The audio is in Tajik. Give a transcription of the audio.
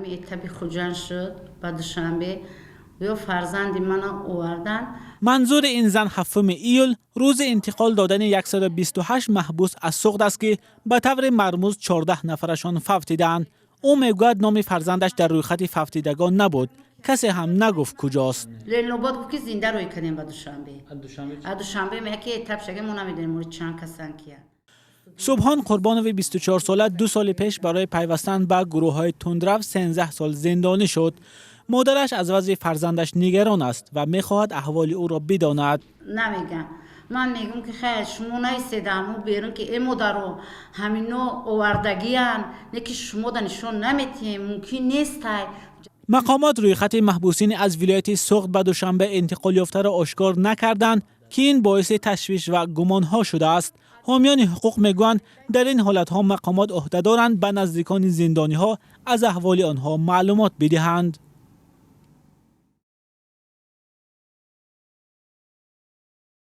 Ҳамин этапи Хуҷанд шуд ба Душанбе, ё фарзанди мана овардан. Манзури ин зан 7 июл, рӯзи интиқол додани 128 маҳбус аз Суғд аст, ки ба таври мармуз 14 нафарашон фавтидаанд. Ӯ мегӯяд, номи фарзандаш дар рӯйхати фавтидагон набуд, касе ҳам нагуфт куҷост. Ленинобод гуфт, ки зинда рӯй кардем ба Душанбе. А Душанбе меяки этап шага, мо намедонем, мо чанд касан, кия. Субҳон Қурбонови 24сола 2 соли пеш барои пайвастан ба гурӯҳҳои тундрав 13 сол зиндонӣ шуд. Модараш аз вазъи фарзандаш нигарон аст ва мехоҳад аҳволи ӯро бидонад. Намегам. Ман мегӯм, ки хайр, шумо наистедамо берун, ки э модаро, ҳамино овардагиян, не ки шумо да нишон наметиҳем, мумкин нестай. Мақомот рӯйхати маҳбусини аз вилояти Суғд ба Душанбе интиқол ёфтаро ошкор накарданд, ки ин боиси ташвиш ва гумонҳо шудааст. Ҳомиёни ҳуқуқ мегӯянд, дар ин ҳолатҳо мақомот ӯҳдадоранд ба наздикони зиндониҳо аз аҳволи онҳо маълумот бидиҳанд.